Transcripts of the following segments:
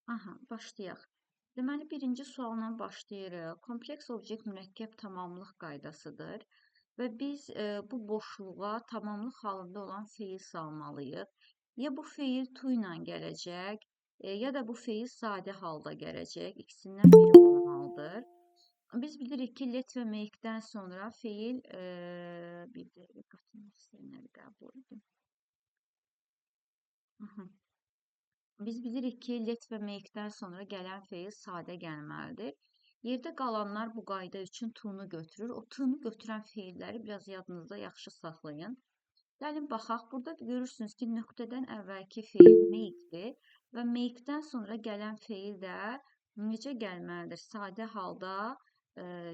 Aha, başlayaq. Deməli, birinci sualla başlayırıq. Kompleks obyekt mürəkkəb tamamlıq qaydasıdır və biz bu boşluğa tamamlıq halında olan feil salmalıyıq. Ya bu feil to ilə gələcək, ya da bu feil sadə halda gələcək. İkisindən biri olmalıdır. Biz bilirik ki, let və make-dən sonra feil, bir dəqiqə qatılmaq istəyənləri qəbul edim. Aha. Biz bilirik ki, let və make-dən sonra gələn feil sadə gəlməlidir. Yerdə qalanlar bu qayda üçün to-nu götürür. O to-nu götürən feilləri biraz yadınızda yaxşı saxlayın. Gəlin baxaq. Burada görürsünüz ki, nöqtədən əvvəlki feil make-dir və make-dən sonra gələn feil də necə gəlməlidir? Sadə halda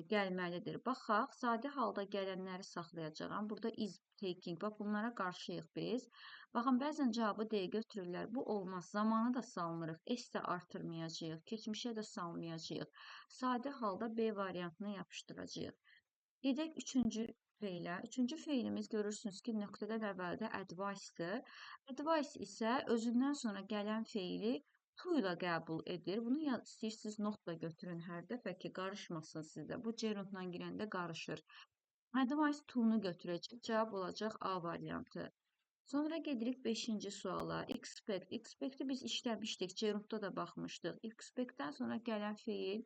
gəlməlidir. Baxaq, sadə halda gələnləri saxlayacağam. Burada is taking, bax bunlara qarşıyıq biz. Baxın, bəzən cavabı D götürürlər. Bu olmaz. Zamanı da salmırıq. S də artırmayacağıq. Keçmişə də salmayacağıq. Sadə halda B variantını yapışdıracağıq. Gedək üçüncü feilə. Üçüncü feilimiz görürsünüz ki, nöqtədən əvvəldə advice-dır. Advice isə özündən sonra gələn feili to ilə qəbul edir. Bunu ya istəyirsiniz notla götürün hər dəfə ki, qarışmasın sizdə. Bu gerundla girəndə qarışır. Advice to-nu götürəcək. Cavab olacaq A variantı. Sonra gedirik 5-ci suala. Expect. Expect-i biz işləmişdik. Gerundda da baxmışdıq. Expect-dən sonra gələn feil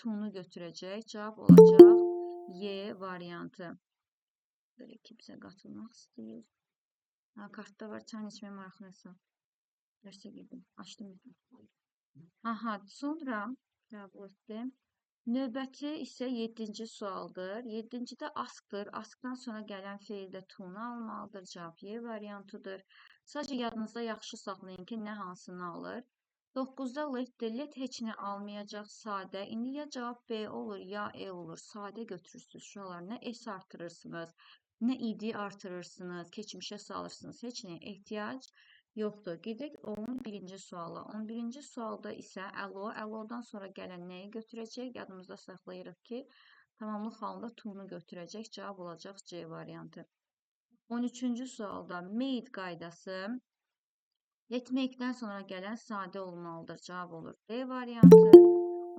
to-nu götürəcək. Cavab olacaq Y variantı. Belə kimsə qatılmaq istəyir. Ha, kartda var. Çayın içməyə maraqlı hesab. Dərsə girdim. Açdım. Aha, sonra qəbul etdim. Növbəti isə 7-ci sualdır. 7-cidə ask-dır. Ask-dan sonra gələn feil də to-nu almalıdır. Cavab Y variantıdır. Sadəcə yadınızda yaxşı saxlayın ki, nə hansını alır. 9-da let-dir. Let heç nə almayacaq, sadə. İndi ya cavab B olur, ya E olur. Sadə götürürsünüz uşaqlar. Nə S artırırsınız, nə ID artırırsınız, keçmişə salırsınız. Heç nəyə ehtiyac yoxdur. Gedək 11-ci suala. 11-ci sualda isə alo, alodan sonra gələn nəyi götürəcək? Yadımızda saxlayırıq ki, tamamlıq halında to-nu götürəcək. Cavab olacaq C variantı. 13-cü sualda made qaydası let make-dən sonra gələn sadə olmalıdır. Cavab olur D variantı.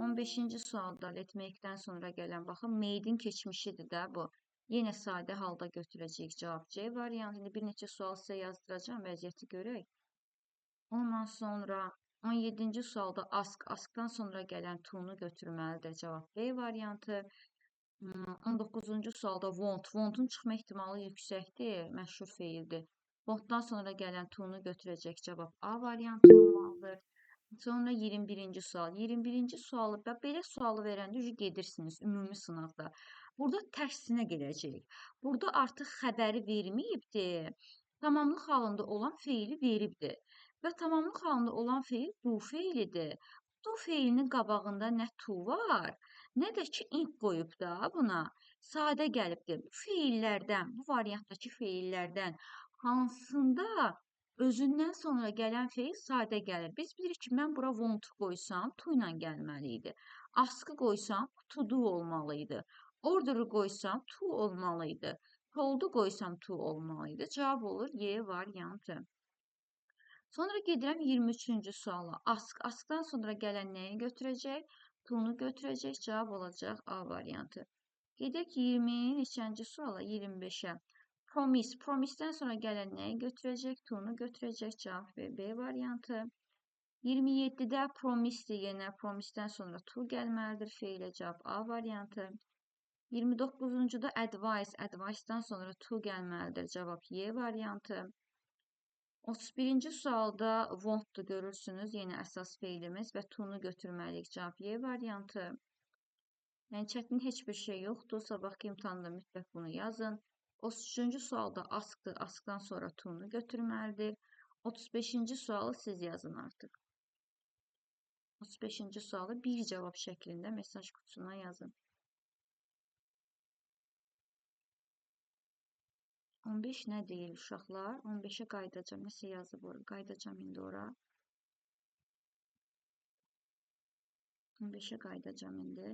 15-ci sualda let make-dən sonra gələn, baxın, made-in keçmişidir də bu. Yenə sadə halda götürəcəyik cavab C variantı. İndi bir neçə sual sizə yazdıracağam, vəziyyəti görək. Ondan sonra 17-ci sualda ask, askdan sonra gələn to-nu götürməlidir. Cavab B variantı. 19-cu sualda want, want-un çıxma ehtimalı yüksəkdir, məşhur feildir. Want-dan sonra gələn to-nu götürəcək cavab A variantı olmalıdır. Sonra 21-ci sual. 21-ci sualı, belə sualı verəndə gedirsiniz ümumi sınavda. Burada tərsinə gedəcək. Burada artıq xəbəri verməyibdir. Tamamlıq halında olan feili veribdir. Və tamamlıq halında olan feil do feilidir. Do feilinin qabağında nə to var, nə də ki ing qoyub da buna. Sadə gəlibdir. Bu feillərdən, bu variantdakı feillərdən hansında özündən sonra gələn feil sadə gəlir. Biz bilirik ki, mən bura want qoysam, to ilə gəlməli idi. Ask-ı qoysam, to do olmalı idi. Order'ı qoysam, to olmalı idi. Told'u qoysam, to olmalı idi. Cavab olur Y variantı. Sonra gedirəm 23-cü suala. Ask. Askdan sonra gələn nəyi götürəcək? To-nu götürəcək. Cavab olacaq A variantı. Gedək 20 neçənci suala? 25-ə. Promise. Promise-dən sonra gələn nəyi götürəcək? To-nu götürəcək. Cavab B variantı. 27-də promise-dir yenə. Promise-dən sonra to gəlməlidir. Feilə cavab A variantı. 29-cuda advice. Advice-dan sonra to gəlməlidir. Cavab Y variantı. 31-ci sualda want-dur görürsünüz. Yenə əsas feilimiz və to-nu götürməliyik. Cavab Y variantı. Yəni, çətin heç bir şey yoxdur. Sabahki imtahanda mütləq bunu yazın. 33-cü sualda ask-dır. Ask-dan sonra to-nu götürməlidir. 35-ci sualı siz yazın artıq. 35-ci sualı bir cavab şəklində mesaj qutusuna yazın. 15 nə deyil uşaqlar? 15-ə qayıdacam. Nəsə yazıb ora. Qayıdacam indi ora. 15-ə qayıdacam indi.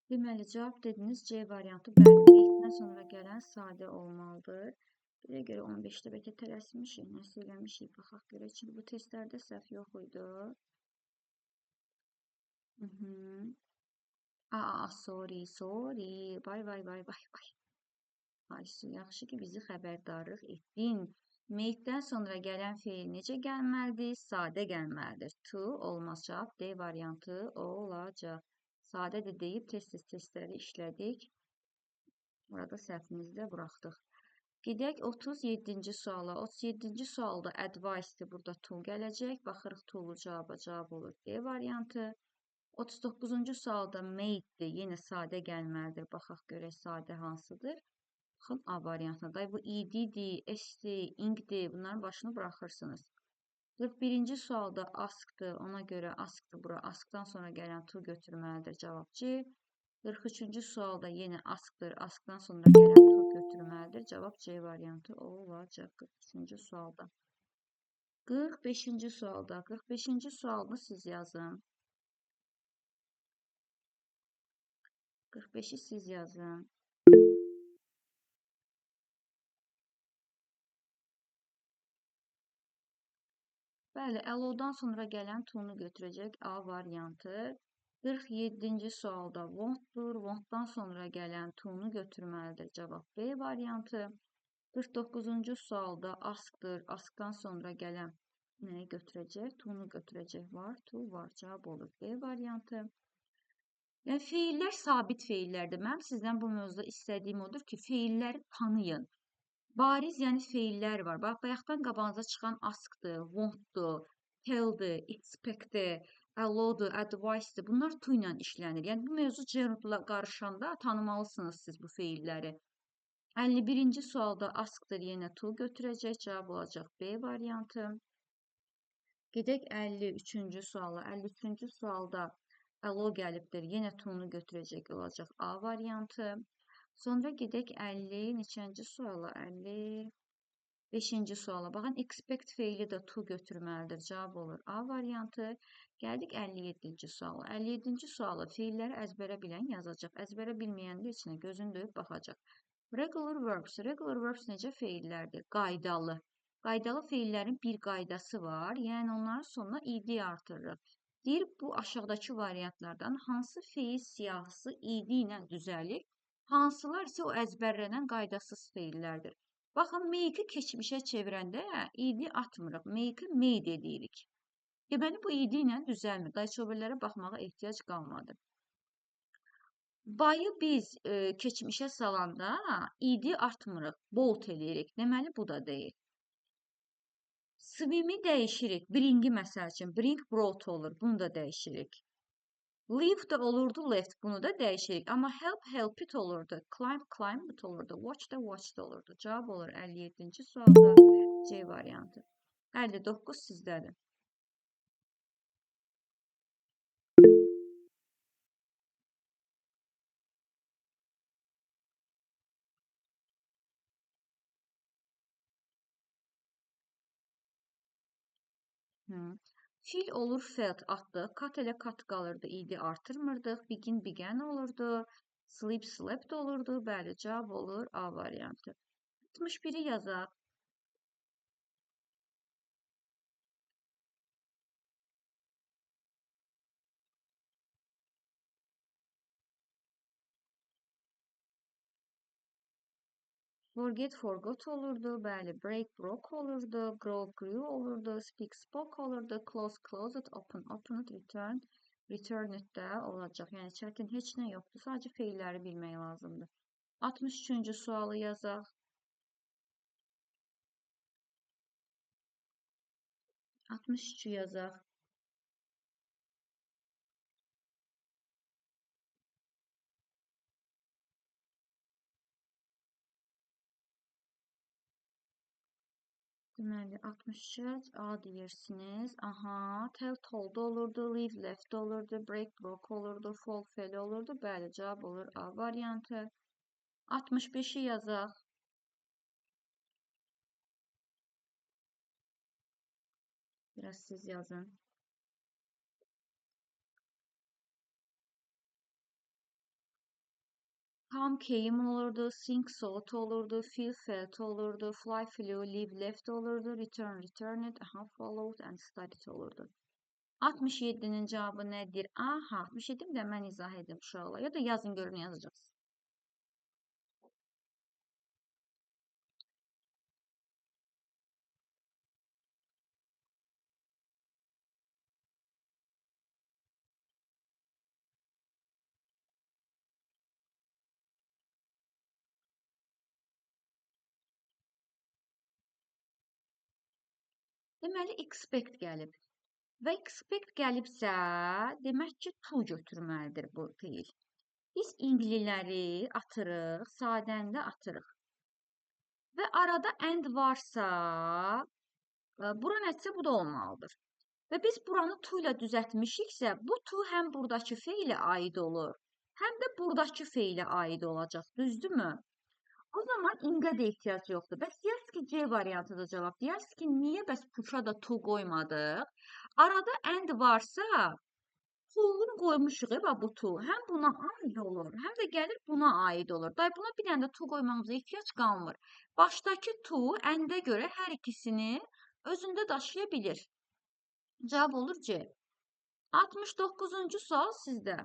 Deməli, cavab dediniz C variantı. Bəli, make-dən sonra gələn sadə olmalıdır. Belə görə 15-də bəlkə tələsmişik, nəsə eləmişik, baxaq görək. Çünki bu testlərdə səhv yox idi. Sorry, sorry. Bay, bay, bay, bay, bay. Aysu, yaxşı ki, bizi xəbərdarlıq etdin. Make-dən sonra gələn feil necə gəlməlidir? Sadə gəlməlidir. To olmaz, cavab D variantı olacaq. Sadədir deyib tez-tez testləri işlədik. Burada səhvimizi də buraxdıq. Gedək 37-ci suala. 37-ci sualda advice-dir. Burada to gələcək. Baxırıq to-lu cavaba, cavab olur D variantı. 39-cu sualda made-dir. Yenə sadə gəlməlidir. Baxaq görək sadə hansıdır. Baxın A variantına. Day bu ed-dir, s-dir, ing-dir. Bunların başını buraxırsınız. 41-ci sualda ask-dır. Ona görə ask-dır bura. Ask-dan sonra gələn to götürməlidir. Cavab C. 43-cü sualda yenə ask-dır. Ask-dan sonra gələn to götürməlidir. Cavab C variantı olacaq 43-cü sualda. 45-ci sualda. 45-ci sualını siz yazın. 45-i siz yazın. Bəli, allow-dan sonra gələn to-nu götürəcək A variantı. 47-ci sualda won't-dur. Won't-dan sonra gələn to-nu götürməlidir. Cavab B variantı. 49-cu sualda ask-dır. Ask-dan sonra gələn nəyi götürəcək? To-nu götürəcək. Var, to var. Cavab olur B variantı. Yəni, feillər sabit feillərdir. Mənim sizdən bu mövzuda istədiyim odur ki, feilləri tanıyın. Bariz, yəni feillər var. Bax, bayaqdan qabağınıza çıxan ask-dır, want-dur, tell-dır, expect-dir, allow-dur, advice-dır. Bunlar to ilə işlənir. Yəni, bu mövzu gerundla qarışanda tanımalısınız siz bu feilləri. 51-ci sualda ask-dır, yenə to götürəcək. Cavab olacaq B variantı. Gedək 53-cü suala. 53-cü sualda allow gəlibdir. Yenə to-nu götürəcək olacaq A variantı. Sonra gedək 50 neçənci suala? 55-ci suala. Baxın, expect feili də to götürməlidir. Cavab olur A variantı. Gəldik 57-ci suala. 57-ci suala feilləri əzbərə bilən yazacaq. Əzbərə bilməyən də içinə gözünü döyüb baxacaq. Regular verbs. Regular verbs necə feillərdir? Qaydalı. Qaydalı feillərin bir qaydası var. Yəni, onların sonuna ed artırırıq. Deyir, bu aşağıdakı variantlardan hansı feil siyahısı ed ilə düzəlir? Hansılar isə o əzbərlənən qaydasız feillərdir. Baxın, make-i keçmişə çevirəndə ed atmırıq. Make-i made edirik. Deməli, bu ed ilə düzəlmir. Dayçoberlərə baxmağa ehtiyac qalmadı. Buy-ı biz keçmişə salanda ed atmırıq. Bought edirik. Deməli, bu da deyil. Swim-i dəyişirik. Bring-i məsəl üçün. Bring brought olur. Bunu da dəyişirik. Leave də olurdu, left. Bunu da dəyişirik. Amma help, help it olurdu. Climb, climb it olurdu. Watch da watched olurdu. Cavab olur 57-ci sualda C variantı. 59 sizdədir. Fil olur, felt atdıq. Kat elə kat qalırdı, idi artırmırdıq. Begin, began olurdu. Sleep, slept olurdu. Bəli, cavab olur A variantı. 61-i yazaq. Forget, forgot olurdu. Bəli, break, broke olurdu. Grow, grew olurdu. Speak, spoke olurdu. Close, closed, open, opened, return, returned də olacaq. Yəni, çətin heç nə yoxdur. Sadəcə feilləri bilmək lazımdır. 63-cü sualı yazaq. 63-ü yazaq. Deməli, 63 A deyirsiniz. Aha, tell told olurdu, leave left olurdu, break broke olurdu, fall fell olurdu. Bəli, cavab olur A variantı. 65-i yazaq. Biraz siz yazın. Come came olurdu, sink sought olurdu, feel felt olurdu, fly flew, leave left olurdu, return returned, aha, followed and studied olurdu. 67-nin cavabı nədir? Aha, 67-ni də mən izah edim uşaqlar. Ya da yazın görün yazacaqsınız. Deməli, expect gəlib. Və expect gəlibsə, demək ki, to götürməlidir bu feil. Biz ingliləri atırıq, sadəndə atırıq. Və arada and varsa, bura nədirsə, bu da olmalıdır. Və biz buranı to ilə düzəltmişiksə, bu to həm buradakı feilə aid olur, həm də buradakı feilə aid olacaq, düzdürmü? O zaman inqə də ehtiyac yoxdur. Bəs deyərsiniz ki, C variantı da cavab. Deyərsiniz ki, niyə bəs push-a da to qoymadıq? Arada and varsa, to-nu qoymuşuq, bax bu to. Həm buna aid olur, həm də gəlir buna aid olur. Day, buna bir dənə də to qoymamıza ehtiyac qalmır. Başdakı to and-ə görə hər ikisini özündə daşıya bilir. Cavab olur C. 69-cu sual sizdə.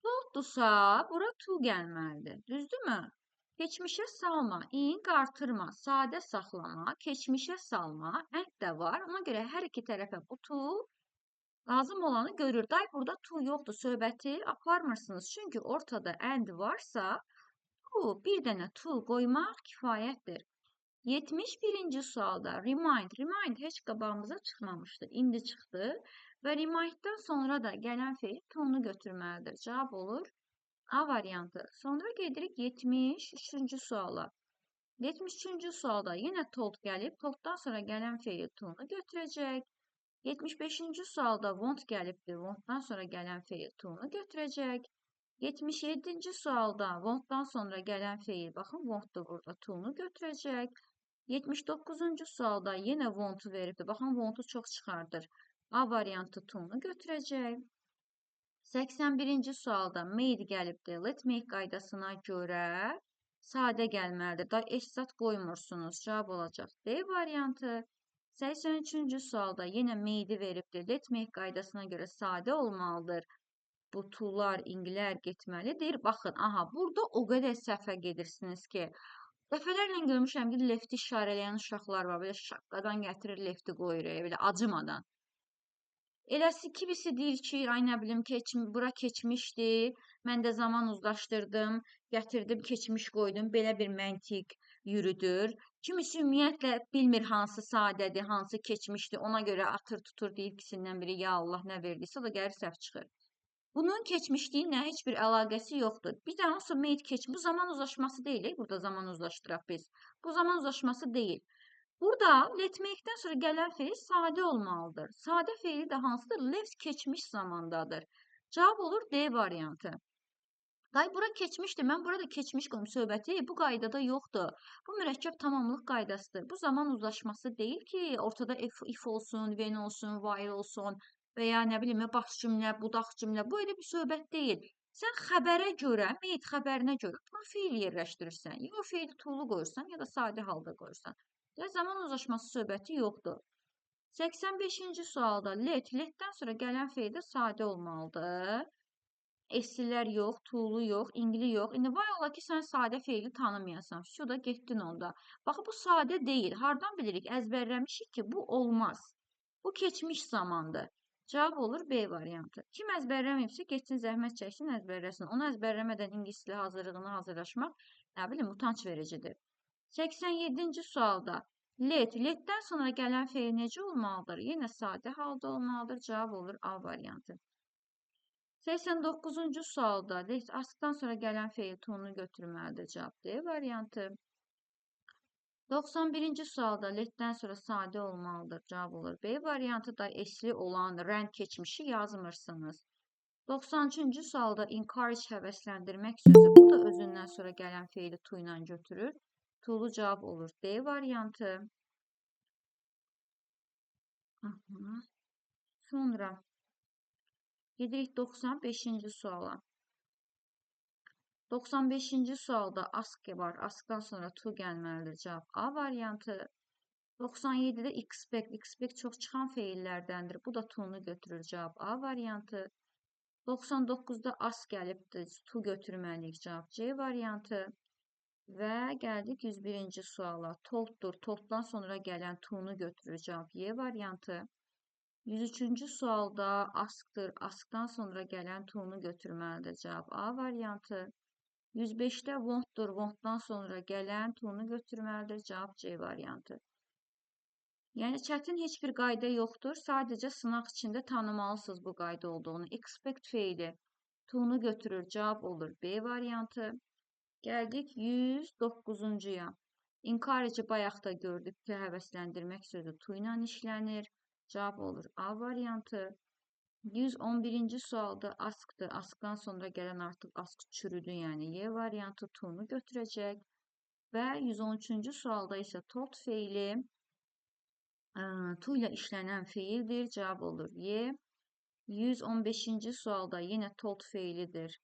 Toldursa, bura to gəlməlidir. Düzdürmü? Keçmişə salma, ing artırma, sadə saxlama, keçmişə salma, and də var. Ona görə hər iki tərəfə bu to lazım olanı görür. Day, burada to yoxdur, söhbəti aparmırsınız. Çünki ortada and varsa, to, bir dənə to qoymaq kifayətdir. 71-ci sualda remind, remind heç qabağımıza çıxmamışdı. İndi çıxdı və remind'dan sonra da gələn feil to-nu götürməlidir. Cavab olur A variantı. Sonra gedirik 73-cü suala. 73-cü sualda yenə told gəlib, tolddan sonra gələn feil to-nu götürəcək. 75-ci sualda want gəlibdir, wantdan sonra gələn feil to-nu götürəcək. 77-ci sualda wantdan sonra gələn feil, baxın, wantdur burada, to-nu götürəcək. 79-cu sualda yenə want-u veribdir. Baxın, want-u çox çıxardır. A variantı to-nu götürəcək. 81-ci sualda made gəlibdir. Let make qaydasına görə sadə gəlməlidir. Da S zat qoymursunuz. Cavab olacaq D variantı. 83-cü sualda yenə made-i veribdir. Let make qaydasına görə sadə olmalıdır. Bu to'lar, inglər getməlidir. Baxın, aha, burada o qədər səhvə gedirsiniz ki, dəfələrlə görmüşəm ki, lefti işarələyən uşaqlar var. Belə şaqqadan gətirir, lefti qoyur, belə acımadan. Eləsi kimisi deyir ki, ay nə bilim, bura keçmişdi, mən də zaman uzlaşdırdım, gətirdim, keçmiş qoydum, belə bir məntiq yürüdür. Kimisi ümumiyyətlə bilmir hansı sadədir, hansı keçmişdi, ona görə atır, tutur, deyir ikisindən biri, ya Allah nə verdiysə, o da gəlir səhv çıxır. Bunun keçmişliyinlə heç bir əlaqəsi yoxdur. Bir də hansı made keçmiş, bu zaman uzlaşması deyil, burada zaman uzlaşdıraq biz. Bu zaman uzlaşması deyil. Burada let make-dən sonra gələn feil sadə olmalıdır. Sadə feili də hansıdır? Left keçmiş zamandadır. Cavab olur D variantı. Day, bura keçmişdir. Mən burada keçmiş qoyum söhbəti bu qaydada yoxdur. Bu mürəkkəb tamamlıq qaydasıdır. Bu zaman uzlaşması deyil ki, ortada if olsun, when olsun, while olsun və ya nə bilim, baş cümlə, budaq cümlə. Bu elə bir söhbət deyil. Sən xəbərə görə, made xəbərinə görə buna feil yerləşdirirsən. Ya o feili to'lu qoyursan, ya da sadə halda qoyursan. Və zaman uzlaşması söhbəti yoxdur. 85-ci sualda let, letdən sonra gələn feil də sadə olmalıdır. S'lər yox, to'lu yox, ingli yox. İndi vay ola ki, sən sadə feili tanımayasan. Şu da getdin onda. Bax, bu sadə deyil. Hardan bilirik? Əzbərləmişik ki, bu olmaz. Bu keçmiş zamandır. Cavab olur B variantı. Kim əzbərləməyibsə, getsin, zəhmət çəksin, əzbərləsin. Onu əzbərləmədən ingilis dili hazırlığına hazırlaşmaq, nə bilim, utanc vericidir. 87-ci sualda let, letdən sonra gələn feil necə olmalıdır? Yenə sadə halda olmalıdır. Cavab olur A variantı. 89-cu sualda let, askdan sonra gələn feil to'nu götürməlidir. Cavab D variantı. 91-ci sualda letdən sonra sadə olmalıdır. Cavab olur B variantı. Da esli olan rəng keçmişi yazmırsınız. 93-cü sualda encourage həvəsləndirmək sözü, bu da özündən sonra gələn feili to ilə götürür. To'lu cavab olur D variantı. Aha. Sonra gedirik 95-ci suala. 95-ci sualda ask var. Askdan sonra to gəlməlidir. Cavab A variantı. 97-də expect. Expect çox çıxan feillərdəndir. Bu da to-nu götürür. Cavab A variantı. 99-da ask gəlibdir. To götürməliyik. Cavab C variantı. Və gəldik 101-ci suala. Tolddur. Tolddan sonra gələn to-nu götürür. Cavab Y variantı. 103-cü sualda askdır. Askdan sonra gələn to-nu götürməlidir. Cavab A variantı. 105-də want'dur. Want'dan sonra gələn to-nu götürməlidir. Cavab C variantı. Yəni, çətin heç bir qayda yoxdur. Sadəcə sınaq içində tanımalısınız bu qayda olduğunu. Expect feili to-nu götürür. Cavab olur B variantı. Gəldik 109-cuya. Encourage-i bayaq da gördük ki, həvəsləndirmək sözü to ilə işlənir. Cavab olur A variantı. 111-ci sualda askdır. Askdan sonra gələn artıq ask çürüdü, yəni Y variantı to-nu götürəcək. Və 113-cü sualda isə told feili to ilə işlənən feildir. Cavab olur Y. 115-ci sualda yenə told feilidir.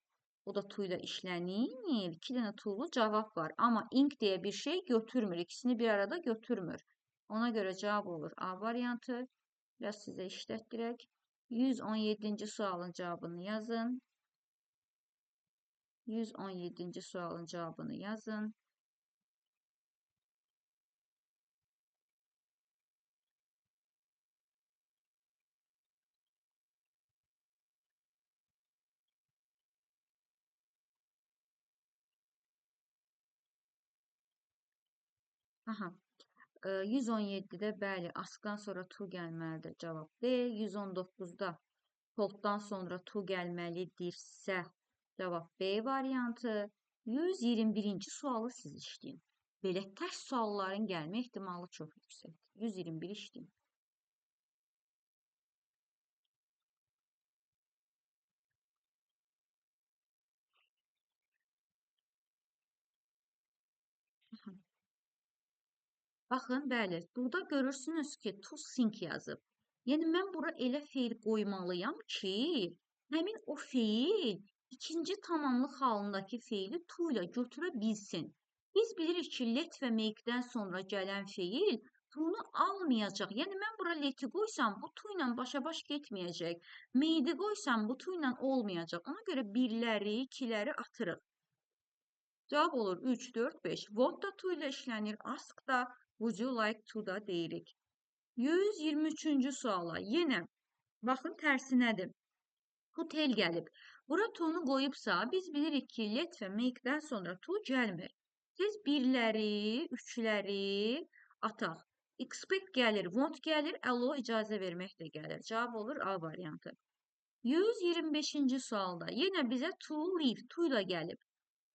O da to ilə işlənir. 2 dənə to'lu cavab var. Amma ing deyə bir şey götürmür. İkisini bir arada götürmür. Ona görə cavab olur A variantı. Biraz sizə işlətdirək. 117-ci sualın cavabını yazın. 117-ci sualın cavabını yazın. Aha. 117-də bəli, askdan sonra to gəlməlidir. Cavab D. 119-da tolddan sonra to gəlməlidirsə, cavab B variantı. 121-ci sualı siz işləyin. Belə tərs sualların gəlmə ehtimalı çox yüksəkdir. 121 işləyin. Baxın, bəli, burada görürsünüz ki, to sink yazıb. Yəni, mən bura elə feil qoymalıyam ki, həmin o feil ikinci tamamlıq halındakı feili to ilə götürə bilsin. Biz bilirik ki, let və make-dən sonra gələn feil to-nu almayacaq. Yəni, mən bura let-i qoysam, bu to ilə başa-baş getməyəcək. Made-i qoysam, bu to ilə olmayacaq. Ona görə birləri, ikiləri atırıq. Cavab olur 3, 4, 5. Want da to ilə işlənir, ask da, would you like to da deyirik. 123-cü suala yenə baxın tərsinədir. To tell gəlib. Bura to-nu qoyubsa, biz bilirik ki, let və make-dən sonra to gəlmir. Siz birləri, üçləri ataq. Expect gəlir, want gəlir, allow icazə vermək də gəlir. Cavab olur A variantı. 125-ci sualda yenə bizə to leave, to ilə gəlib.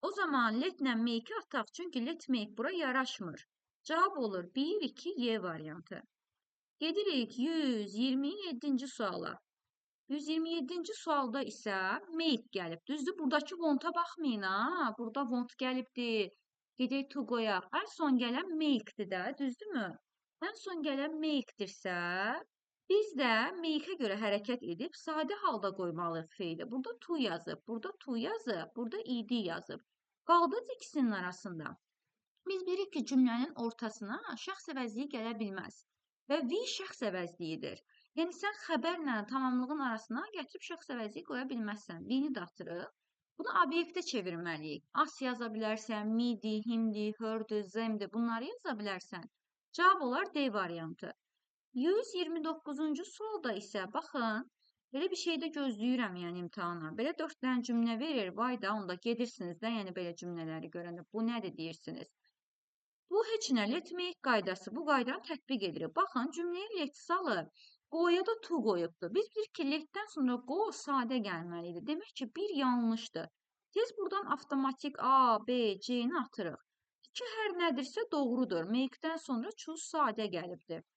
O zaman let-lə make-i ataq, çünki let make bura yaraşmır. Cavab olur 1, 2, Y variantı. Gedirik 127-ci suala. 127-ci sualda isə make gəlib. Düzdür, buradakı want-a baxmayın ha. Burada want gəlibdir. Gedək to qoyaq. Ən son gələn make-dir də, düzdürmü? Ən son gələn make-dirsə, biz də make-ə görə hərəkət edib sadə halda qoymalıyıq feili. Burada to yazıb, burada to yazıb, burada ed yazıb. Qaldı ikisinin arasında. Biz bilirik ki, cümlənin ortasına şəxs əvəzliyi gələ bilməz. Və we şəxs əvəzliyidir. Yəni, sən xəbərlə tamamlığın arasına gətirib şəxs əvəzliyi qoya bilməzsən. We-ni də atırıq. Bunu obyektə çevirməliyik. Us yaza bilərsən, me-di, him-di, her-di, them-di, bunları yaza bilərsən. Cavab olar D variantı. 129-cu sualda isə, baxın, belə bir şey də gözləyirəm, yəni imtahana. Belə 4 dənə cümlə verir, vay da, onda gedirsiniz də, yəni belə cümlələri görəndə bu nədir deyirsiniz. Bu heç nə, let make qaydası, bu qaydanı tətbiq edirik. Baxın, cümləyə let salıb, qoya da to qoyubdur. Biz bilirik ki, letdən sonra go sadə gəlməlidir. Demək ki, bir yanlışdır. Tez buradan avtomatik A, B, C-ni atırıq. 2 hər nədirsə doğrudur. Make-dən sonra choose sadə gəlibdir.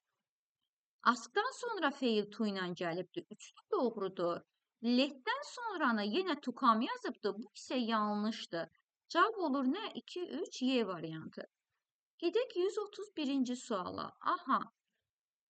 Askdan sonra feil to ilə gəlibdir. 3 də doğrudur. Let-dən sonranı yenə to come yazıbdı. Bu isə yanlışdır. Cavab olur nə? 2, 3, Y variantı. Gedək 131-ci suala. Aha,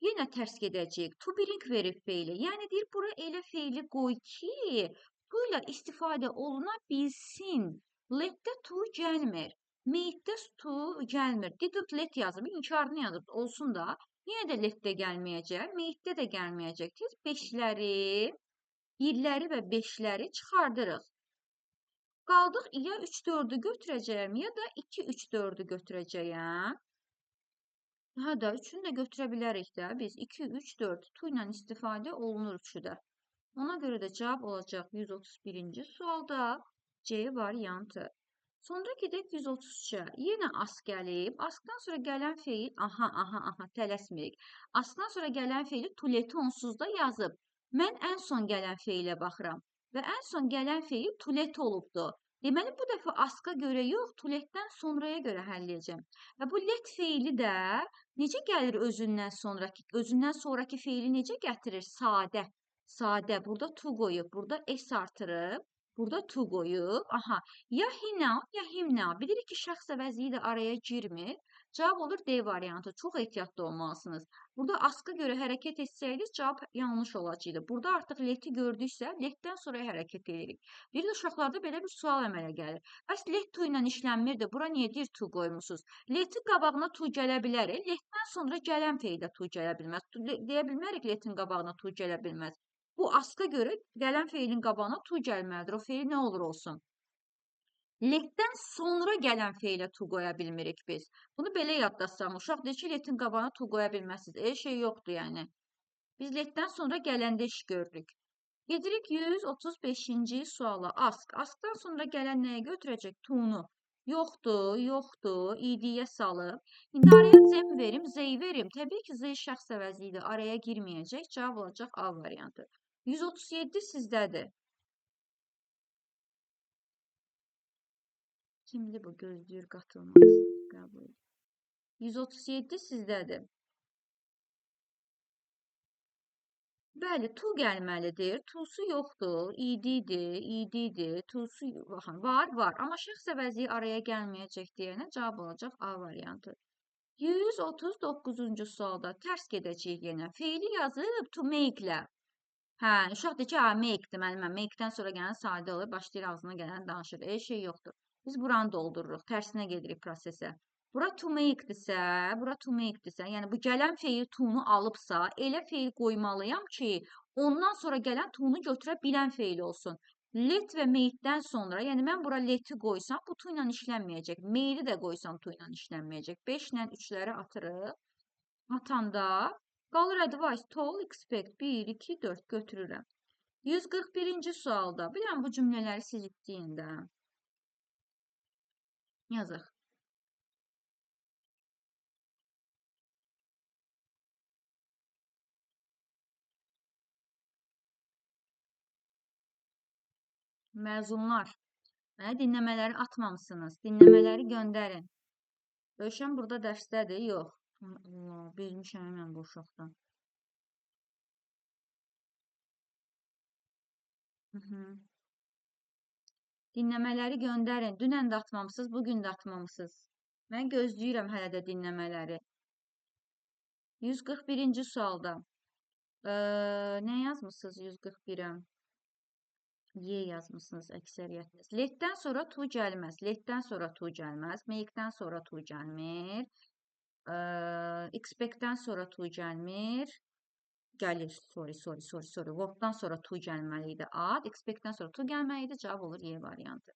yenə tərs gedəcəyik. To bring verib feili. Yəni, deyir, bura elə feili qoy ki, to ilə istifadə oluna bilsin. Let-də to gəlmir. Made-də to gəlmir. Didn't let yazıb, inkarını yazıb. Olsun da. Yenə də let-də gəlməyəcək. Made-də də gəlməyəcək. Tez 5-ləri, 1-ləri və 5-ləri çıxardırıq. Qaldıq ya 3, 4-ü götürəcəyəm, ya da 2, 3, 4-ü götürəcəyəm. Hə də, 3-ünü də götürə bilərik də. Biz 2, 3, 4 to ilə istifadə olunur 3-ü də. Ona görə də cavab olacaq 131-ci sualda C variantı. Sonra gedək 133-ə. Yenə ask gəlib. Askdan sonra gələn feil, aha, aha, aha, tələsmirik. Askdan sonra gələn feili to let-i onsuz da yazıb. Mən ən son gələn feilə baxıram. Və ən son gələn feil to let olubdur. Deməli, bu dəfə aska görə yox, to let-dən sonraya görə həll edəcəm. Və bu let feili də necə gəlir özündən sonraki? Özündən sonraki feili necə gətirir? Sadə. Sadə. Burada to qoyub, burada s artırıb, burada to qoyub. Aha, ya he now, ya him now. Bilirik ki, şəxs əvəzliyi də araya girmir. Cavab olur D variantı. Çox ehtiyatlı olmalısınız. Burada aska görə hərəkət etsəydik, cavab yanlış olacaqdı. Burada artıq let-i gördüksə, let-dən sonra hərəkət edirik. Bir də uşaqlarda belə bir sual əmələ gəlir. Bəs let to ilə işlənmirdi. Bura niyə deyir to qoymusunuz? Let-in qabağına to gələ bilər. Let-dən sonra gələn feildə to gələ bilməz. Deyə bilmərik let-in qabağına to gələ bilməz. Bu aska görə gələn feilin qabağına to gəlməlidir. O feil nə olur olsun. Let-dən sonra gələn feilə to qoya bilmirik biz. Bunu belə yadda saxlayın. Uşaq deyir ki, let-in qabağına to qoya bilməzsiniz. Elə şey yoxdur yəni. Biz let-dən sonra gələndə iş görürük. Gedirik 135-ci suala. Ask. Askdan sonra gələn nəyə götürəcək? To-nu. Yoxdur, yoxdur. İdiyə salıb. İndi araya them verim, z verim. Təbii ki, z şəxs əvəzliyidir. Araya girməyəcək. Cavab olacaq A variantı. 137 sizdədir. Kimdir bu? Gözləyir qatılmaq. Qəbul. 137 sizdədir. Bəli, to gəlməlidir. To-su yoxdur. İdidir, ididir. To-su baxın, var, var. Amma şəxs əvəzliyi araya gəlməyəcək deyənə cavab olacaq A variantı. 139-cu sualda tərs gedəcəyik yenə. Feili yazıb to make-lə. Hə, uşaq deyir ki, hə, make-dir müəllimə. Make-dən sonra gələn sadə olur. Başlayır ağzına gələn danışır. Elə şey yoxdur. Biz buranı doldururuq. Tərsinə gedirik prosesə. Bura to make-dirsə, bura to make-dirsə, yəni bu gələn feil to-nu alıbsa, elə feil qoymalıyam ki, ondan sonra gələn to-nu götürə bilən feil olsun. Let və made-dən sonra, yəni mən bura let-i qoysam, bu to ilə işlənməyəcək. Made-i də qoysam to ilə işlənməyəcək. 5 ilə 3-ləri atırıq. Atanda qalır advice, told, expect. 1, 2, 4 götürürəm. 141-ci sualda, bilirəm bu cümlələri siz itləyin də. Yazıq. Məzunlar, mənə dinləmələri atmamışsınız. Dinləmələri göndərin. Rövşən burada dərsdədir? Yox. Allah, bezmişəm mən bu uşaqdan. Dinləmələri göndərin. Dünən də atmamışsınız, bugün də atmamışsınız. Mən gözləyirəm hələ də dinləmələri. 141-ci sualda. Nə yazmışsınız 141-ə? Y yazmışsınız əksəriyyətiniz. Let-dən sonra to gəlməz. Let-dən sonra to gəlməz. Make-dən sonra to gəlmir. Expect-dən sonra to gəlmir. Gəlir. Sorry, sorry, sorry, sorry. What-dan sonra to gəlməli idi. Ad. Expect-dən sonra to gəlməli idi. Cavab olur Y variantı.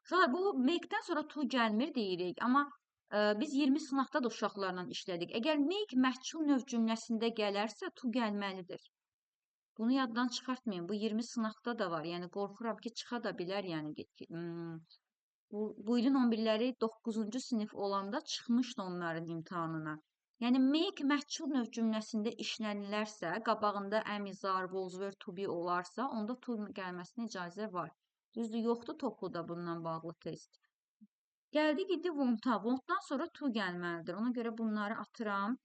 Uşaqlar, bu make-dən sonra to gəlmir deyirik. Amma biz 20 sınaqda da uşaqlarla işlədik. Əgər make məhcul növ cümləsində gələrsə, to gəlməlidir. Bunu yaddan çıxartmayın. Bu 20 sınaqda da var. Yəni, qorxuram ki, çıxa da bilər. Bu ilin 11-ləri 9-cu sinif olanda çıxmışdı onların imtahanına. Yəni, make məhcul növ cümləsində işlənilərsə, qabağında am, is, are, was, were, to be olarsa, onda to gəlməsinə icazə var. Düzdür, yoxdur topluda bununla bağlı test. Gəldik indi want-a. Want-dan sonra to gəlməlidir. Ona görə bunları atıram.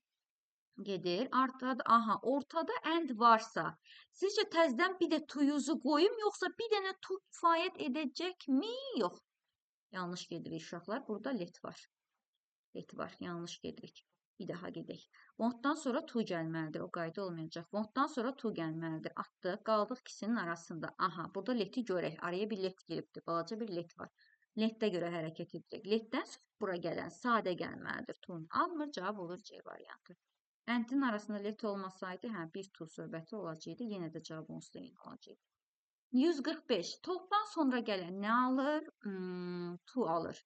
Gedir. Ortada, aha, ortada and varsa, sizcə təzədən bir də to use-u qoyum, yoxsa bir dənə to kifayət edəcəkmi? Yox. Yanlış gedirik uşaqlar. Burada let var. Let var. Yanlış gedirik. Bir daha gedək. Want'dan sonra to gəlməlidir. O qayda olmayacaq. Want'dan sonra to gəlməlidir. Atdıq. Qaldıq ikisinin arasında. Aha, burada leti görək. Araya bir let giribdir. Balaca bir let var. Letdə görə hərəkət edirik. Letdən sonra bura gələn sadə gəlməlidir. To-nu almır. Cavab olur C variantı. And-in arasında let olmasaydı, hə, bir to söhbəti olacaqdı. Yenə də cavab onsuz da eyni olacaqdı. 145. Talkdan sonra gələn nə alır? To alır.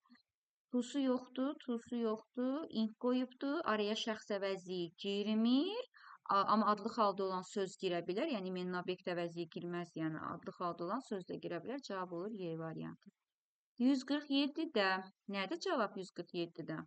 To-su yoxdur, to-su yoxdur. Ing qoyubdur. Araya şəxs əvəzi girmir. Amma adlıq halda olan söz girə bilər. Yəni, imenli obyekt əvəzi girməz. Yəni, adlıq halda olan söz də girə bilər. Cavab olur Y variantı. 147-də. Nədir cavab 147-də?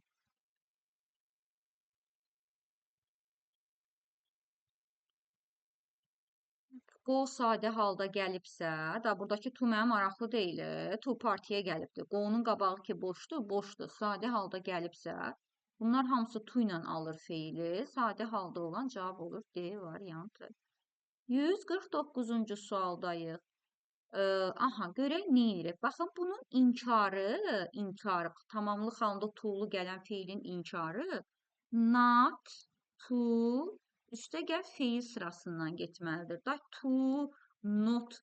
Go sadə halda gəlibsə, da buradakı to mənə maraqlı deyil, to partiya gəlibdir. Go-nun qabağı ki boşdur, boşdur. Sadə halda gəlibsə, bunlar hamısı to ilə alır feili. Sadə halda olan cavab olur D variantı. 149-cu sualdayıq. Aha, görək nə edirik. Baxın, bunun inkarı, tamamlıq halında to'lu gələn feilin inkarı not to üstə gəl feil sırasından getməlidir. Da to, not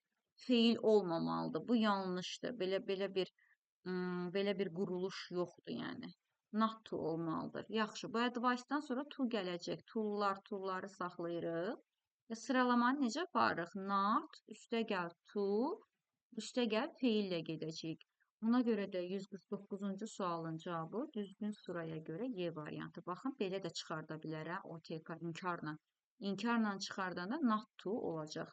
feil olmamalıdır. Bu yanlışdır. Belə bir quruluş yoxdur. Not to olmalıdır. Yaxşı, bu advice-dan sonra to gələcək. To'luları saxlayırıq. Və sıralamanı necə aparırıq? Not, üstə gəl to, üstə gəl feillə gedəcəyik. Ona görə də 149-cu sualın cavabı düzgün sıraya görə Y variantı. Baxın, belə də çıxarda bilərəm OTK inkarla. İnkarla çıxardanda not to olacaq.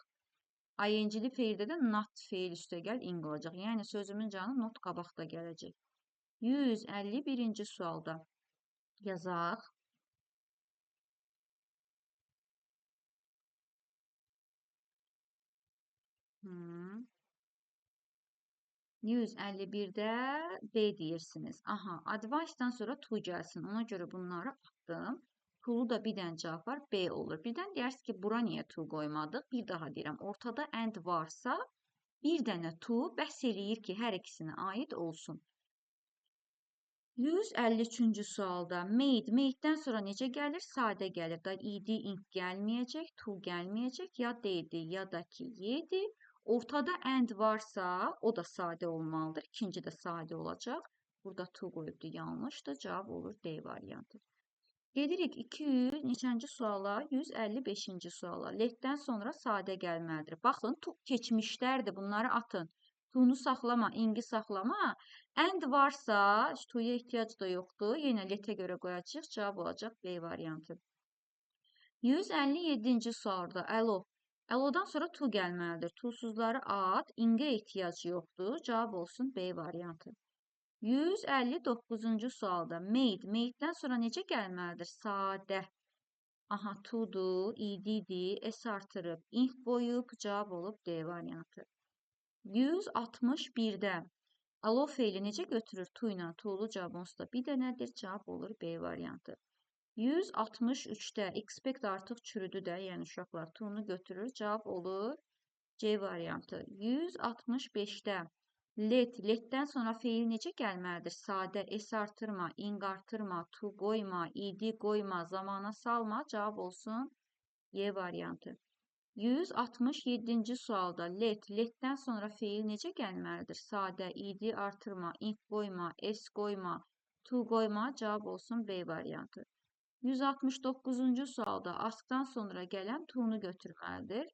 ING-li feildə də not feil üstə gəl ing olacaq. Yəni, sözümün canı not qabaqda gələcək. 151-ci sualda yazaq. 151-də D deyirsiniz. Aha, advice-dan sonra to gəlsin. Ona görə bunları atdım. To-lu da bir dənə cavab var, B olur. Birdən deyirsiniz ki, bura niyə to qoymadıq? Bir daha deyirəm, ortada and varsa, bir dənə to bəs eləyir ki, hər ikisinə aid olsun. 153-cü sualda made, made-dən sonra necə gəlir? Sadə gəlir. Da ed, ing gəlməyəcək, to gəlməyəcək, ya D-dir, ya da ki, Y-dir. Ortada and varsa, o da sadə olmalıdır. İkinci də sadə olacaq. Burada to qoyubdur, yanlışdır. Cavab olur D variantı. Gedirik 200 neçənci suala? 155-ci suala. Letdən sonra sadə gəlməlidir. Baxın, to keçmişlərdir. Bunları atın. To-nu saxlama, ingi saxlama. And varsa, to-ya ehtiyac da yoxdur. Yenə letə görə qoyacağıq. Cavab olacaq B variantı. 157-ci sualda alo. Alodan sonra to gəlməlidir. To-suzları at, ingə ehtiyac yoxdur. Cavab olsun B variantı. 159-cu sualda made. Made-dən sonra necə gəlməlidir? Sadə. Aha, to-dur, ed-dir, s artırıb, ing qoyub, cavab olub D variantı. 161-də alo feili necə götürür? To ilə to-lu cavab onsuz da bir dənədir. Cavab olur B variantı. 163-də expect artıq çürüdü də, yəni uşaqlar to-nu götürür, cavab olur C variantı. 165-də let, letdən sonra feil necə gəlməlidir? Sadə, s artırma, ing artırma, to qoyma, ed qoyma, zamana salma, cavab olsun Y variantı. 167-ci sualda let, letdən sonra feil necə gəlməlidir? Sadə, ed artırma, ing qoyma, s qoyma, to qoyma, cavab olsun B variantı. 169-cu sualda askdan sonra gələn to-nu götürməlidir.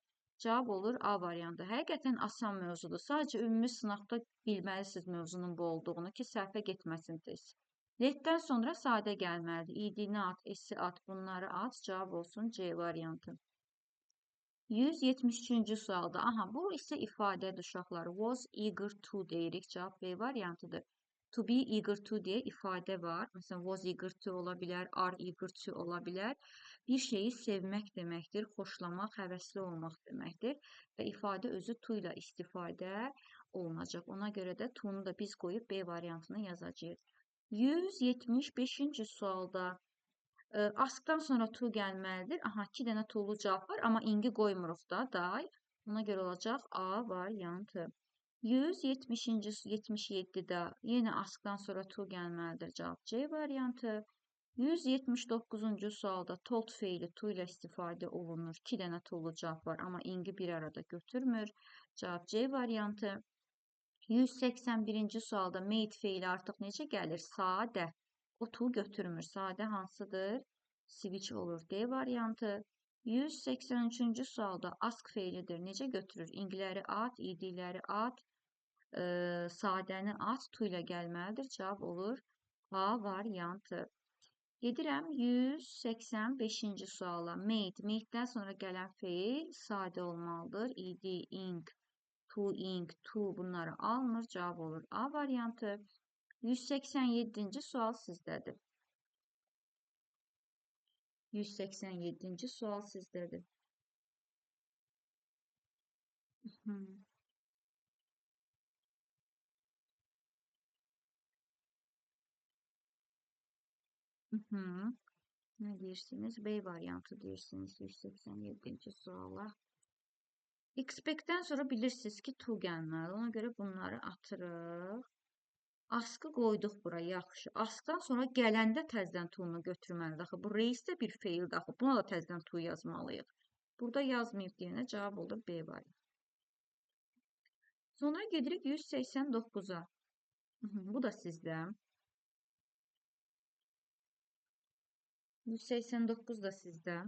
Cavab olur A variantı. Həqiqətən asan mövzudur. Sadəcə ümumi sınaqda bilməlisiniz mövzunun bu olduğunu ki, səhvə getməsin tez. Letdən sonra sadə gəlməlidir. İd-ni at, S-i at, bunları at. Cavab olsun C variantı. 173-cü sualda. Aha, bu isə ifadədir uşaqlar. Was eager to deyirik. Cavab B variantıdır. To be eager to deyə ifadə var. Məsələn, was eager to ola bilər, are eager to ola bilər. Bir şeyi sevmək deməkdir, xoşlamaq, həvəsli olmaq deməkdir. Və ifadə özü to ilə istifadə olunacaq. Ona görə də to-nu da biz qoyub B variantını yazacağıq. 175-ci sualda Askdan sonra to gəlməlidir. Aha, 2 dənə to'lu cavab var, amma ingi qoymuruq da, day. Ona görə olacaq A variantı. 170-ci, 77-də yenə askdan sonra to gəlməlidir. Cavab C variantı. 179-cu sualda told feili to ilə istifadə olunur. 2 dənə to'lu cavab var, amma ingi bir arada götürmür. Cavab C variantı. 181-ci sualda made feili artıq necə gəlir? Sadə. O to götürmür. Sadə hansıdır? Switch olur. D variantı. 183-cü sualda ask feilidir. Necə götürür? İngləri at, idləri at, sadəni at, to ilə gəlməlidir. Cavab olur A variantı. Gedirəm 185-ci suala. Made. Made-dən sonra gələn feil sadə olmalıdır. İd, ing, to, ing, to bunları almır. Cavab olur A variantı. 187-ci sual sizdədir. 187-ci sual sizdədir. Nə deyirsiniz? B variantı deyirsiniz 187-ci suala. Expect-dən sonra bilirsiniz ki, to gəlməlidir. Ona görə bunları atırıq. Askı qoyduq bura, yaxşı. Askdan sonra gələndə təzdən to-nu götürməlidir. Axı, bu race də bir feildir axı. Buna da təzdən to yazmalıyıq. Burada yazmayıb deyənə cavab olur B variantı. Sonra gedirik 189-a. Bu da sizdə. 189 da sizdə.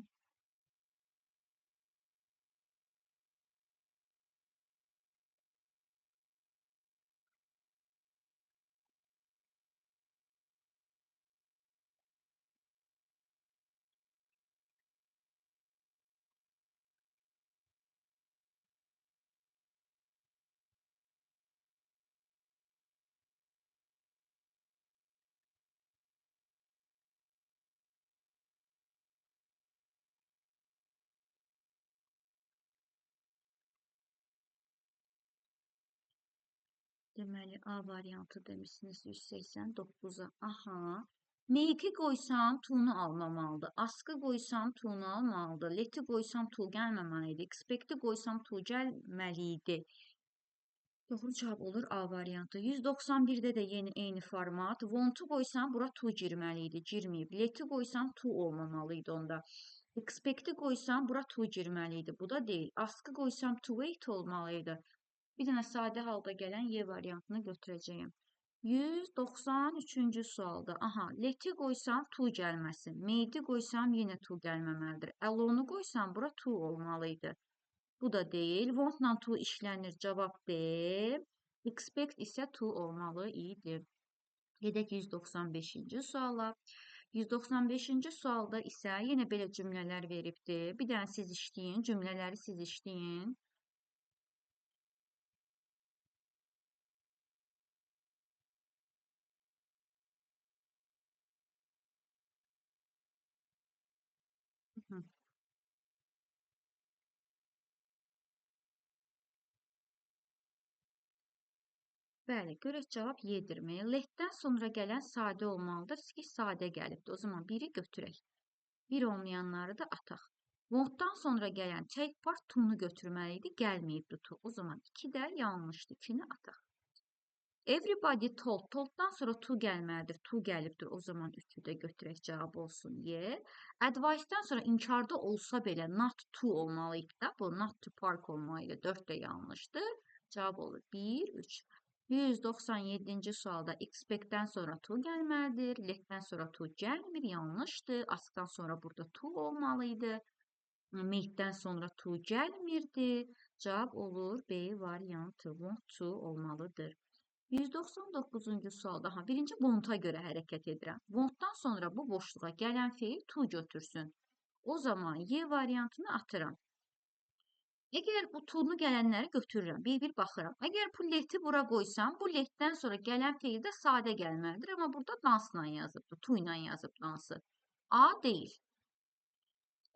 Deməli, A variantı demişsiniz 189-a. Aha. Make-i qoysam, to-nu almamalıdır. Ask-ı qoysam, to-nu almalıdır. Let-i qoysam, to gəlməməli idi. Expect-i qoysam, to gəlməli idi. Doğru cavab olur A variantı. 191-də də yeni eyni format. Want-u qoysam, bura to girməli idi. Girməyib. Let-i qoysam, to olmamalı idi onda. Expect-i qoysam, bura to girməli idi. Bu da deyil. Ask-ı qoysam, to wait olmalı idi. Bir dənə sadə halda gələn Y variantını götürəcəyim. 193-cü sualda. Aha, let-i qoysam to gəlməsin. Made-i qoysam yenə to gəlməməlidir. Alone-u qoysam bura to olmalı idi. Bu da deyil. Want-la to işlənir. Cavab D. Expect isə to olmalı idi. Gedək 195-ci suala. 195-ci sualda isə yenə belə cümlələr veribdir. Bir dənə siz işləyin, cümlələri siz işləyin. Bəli, görək cavab Y-dirmi? Let-dən sonra gələn sadə olmalıdır ki, sadə gəlibdir. O zaman biri götürək. Bir olmayanları da ataq. Want-dan sonra gələn take part to-nu götürməli idi, gəlməyibdir to. O zaman 2 də yanlışdır, 2-ni ataq. Everybody told. Told-dan sonra to gəlməlidir. To gəlibdir. O zaman 3-ü də götürək, cavab olsun Y. Advice-dan sonra inkarda olsa belə not to olmalı idi da. Bu not to park olmalı idi. 4 də yanlışdır. Cavab olur 1, 3. 197-ci sualda expect-dən sonra to gəlməlidir. Let-dən sonra to gəlmir, yanlışdır. Ask-dan sonra burada to olmalı idi. Make-dən sonra to gəlmirdi. Cavab olur B variantı. Want to olmalıdır. 199-cu sualda, aha, birinci want-a görə hərəkət edirəm. Want-dan sonra bu boşluğa gələn feil to götürsün. O zaman Y variantını atıram. Əgər bu to-nu gələnləri götürürəm, bir-bir baxıram. Əgər bu let-i bura qoysam, bu let-dən sonra gələn feil də sadə gəlməlidir. Amma burada dansla yazıbdır, to ilə yazıb dansı. A deyil.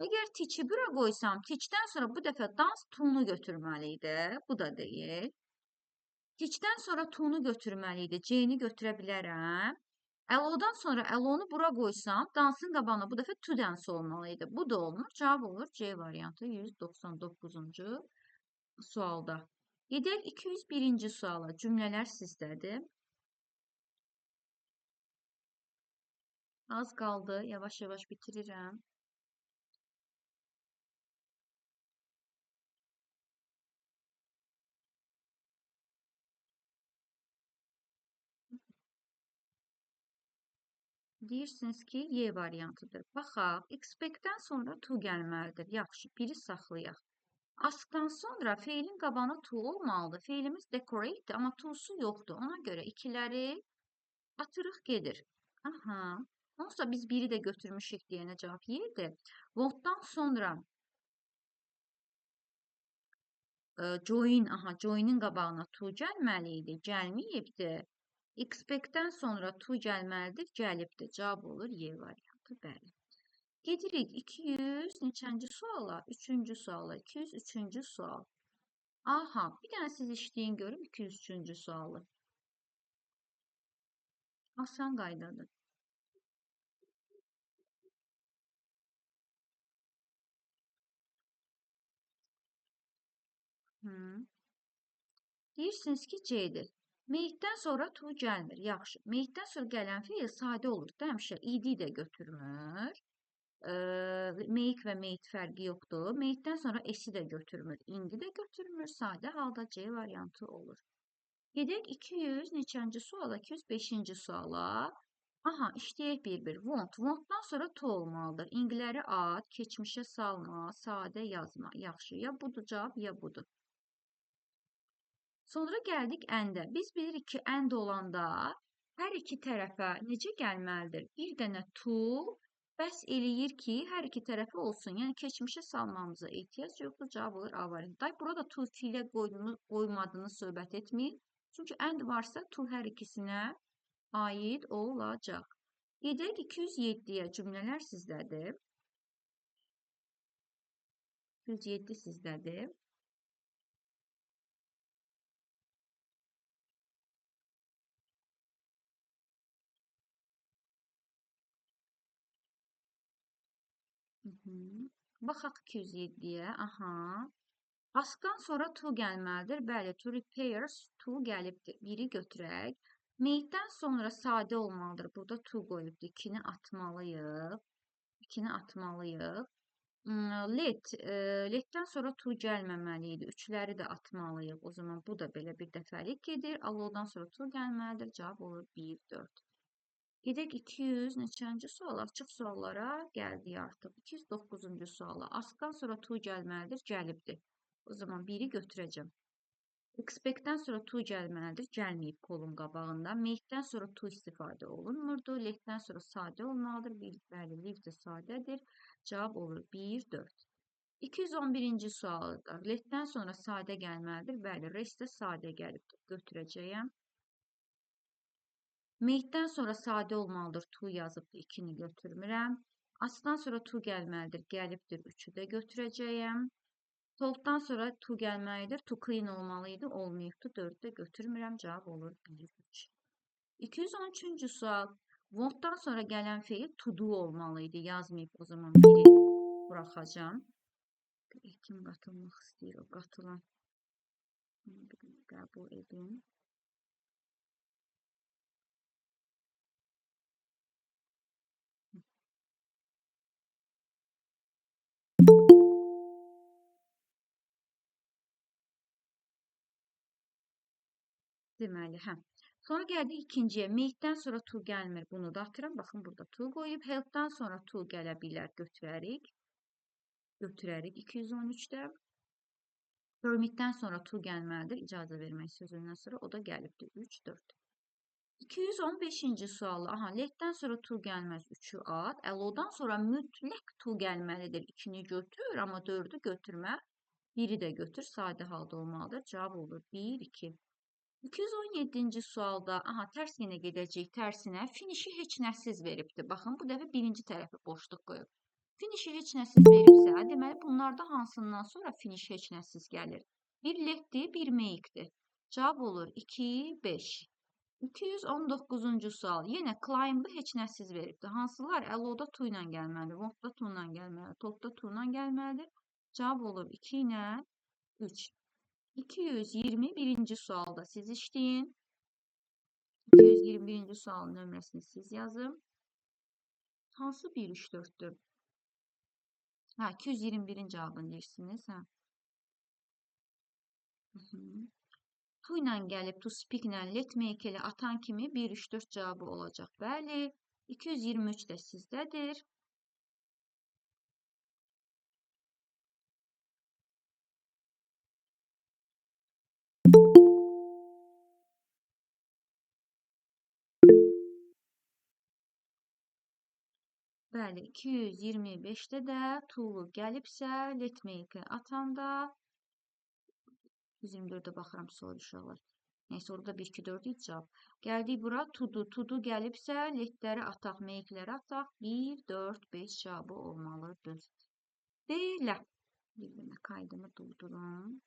Əgər teach-i bura qoysam, teach-dən sonra bu dəfə dans to-nu götürməli idi. Bu da deyil. Teach-dən sonra to-nu götürməli idi. C-ni götürə bilərəm. Allow-dan sonra allow-nu bura qoysam, dansın qabağına bu dəfə to dance olmalı idi. Bu da olmur. Cavab olur C variantı 199-cu sualda. Gedək 201-ci suala. Cümlələr sizdədir. Az qaldı. Yavaş-yavaş bitirirəm. Deyirsiniz ki, Y variantıdır. Baxaq, expect-dən sonra to gəlməlidir. Yaxşı, biri saxlayaq. Ask-dan sonra feilin qabağına to olmalıdır. Feilimiz decorate-dir, amma to-su yoxdur. Ona görə ikiləri atırıq gedir. Aha. Onsuz biz biri də götürmüşük deyənə cavab Y-dir. Want-dan sonra join, aha, join-in qabağına to gəlməli idi. Gəlməyibdir. Expect-dən sonra to gəlməlidir, gəlibdir. Cavab olur Y variantı, bəli. Gedirik 200 neçənci suala? 3-cü suala, 203-cü sual. Aha, bir dənə siz işləyin görüm 203-cü sualı. Asan qaydadır. Deyirsiniz ki, C-dir. Make-dən sonra to gəlmir. Yaxşı. Make-dən sonra gələn feil sadə olur. Həmişə ed də götürmür. Make və made fərqi yoxdur. Make-dən sonra s-i də götürmür. İndi də götürmür. Sadə halda C variantı olur. Gedək 200 neçənci suala? 205-ci suala. Aha, işləyək bir-bir. Want. Want-dan sonra to olmalıdır. İngiləri at, keçmişə salma, sadə yazma. Yaxşı, ya budur cavab, ya budur. Sonra gəldik and-ə. Biz bilirik ki, and olanda hər iki tərəfə necə gəlməlidir? Bir dənə to bəs eləyir ki, hər iki tərəfə olsun. Yəni, keçmişə salmamıza ehtiyac yoxdur. Cavab olur A variantı. Day, burada to fiilə qoymadığını söhbət etməyin. Çünki and varsa to hər ikisinə aid olacaq. Gedək 207-yə. Cümlələr sizdədir. 207 sizdədir. Baxaq 207-yə. Aha. Ask-dan sonra to gəlməlidir. Bəli, to repairs, to gəlibdir. Biri götürək. Make-dən sonra sadə olmalıdır. Burada to qoyubdur. 2-ni atmalıyıq. 2-ni atmalıyıq. Let-dən sonra to gəlməməli idi. 3-ləri də atmalıyıq. O zaman bu da belə bir dəfəlik gedir. Allow-dan sonra to gəlməlidir. Cavab olur 1, 4. Gedək 200 neçənci sual? Açıq suallara gəldik artıq. 209-cu suala. Ask-dan sonra to gəlməlidir, gəlibdir. O zaman 1-i götürəcəm. Expect-dən sonra to gəlməlidir, gəlməyib kolun qabağında. Make-dən sonra to istifadə olunmurdu. Let-dən sonra sadə olmalıdır. Bəli, leave də sadədir. Cavab olur 1, 4. 211-ci sualda let-dən sonra sadə gəlməlidir. Bəli, rest də sadə gəlibdir. Götürəcəyəm. Make-dən sonra sadə olmalıdır. To yazıbdır, 2-ni götürmürəm. Ask-dan sonra to gəlməlidir. Gəlibdir, 3-ü də götürəcəyəm. Told-dan sonra to gəlməlidir. To clean olmalı idi. Olmayıbdır. 4-ü də götürmürəm. Cavab olur 1, 3. 213-cü sual. Want-dan sonra gələn feil to do olmalı idi. Yazmayıb o zaman 1-i buraxacağam. Kim qatılmaq istəyir? O qatılan. Qəbul edin. Deməli, hə. Sonra gəldik ikinciyə. Make-dən sonra to gəlmir. Bunu da atıram. Baxın, burada to qoyub. Help-dan sonra to gələ bilər. Götürərik. Götürərik 213-də. Permit-dən sonra to gəlməlidir. İcazə vermək sözündən sonra o da gəlibdir. 3, 4. 215-ci sualı. Aha, let-dən sonra to gəlməz. 3-ü at. Allow-dan sonra mütləq to gəlməlidir. 2-ni götür, amma 4-ü götürmə. 1-i də götür. Sadə halda olmalıdır. Cavab olur 1, 2. 217-ci sualda, aha, tərs yenə gedəcəyik tərsinə. Finişi heç nəsiz veribdir. Baxın, bu dəfə birinci tərəfi boşluq qoyub. Finişi heç nəsiz veribsə, deməli, bunlarda hansından sonra finiş heç nəsiz gəlir? Bir letdir, bir make-dir. Cavab olur 2, 5. 219-cu sual. Yenə climb-ı heç nəsiz veribdir. Hansılar? Allow-da to ilə gəlməlidir, want-da to ilə gəlməlidir, talk-da to ilə gəlməlidir. Cavab olur 2 ilə 3. 221-ci sualda siz işləyin. 221-ci sualın nömrəsini siz yazın. Hansı 1, 3, 4-dür? Hə, 221-in cavabını deyirsiniz. Hə. To ilə gəlib, to speak ilə, let make ilə atan kimi 1, 3, 4 cavabı olacaq. Bəli, 223 də sizdədir. Bəli, 225-də də to'lu gəlibsə, let make-i atanda 124-ə baxıram, sorry uşaqlar. Neysə, orada 1, 2, 4 idi cavab. Gəldik bura, to-do. To-do gəlibsə, letləri ataq, make-ləri ataq. 1, 4, 5 cavabı olmalıdır. Belə. Bir dənə kaydımı durdurum.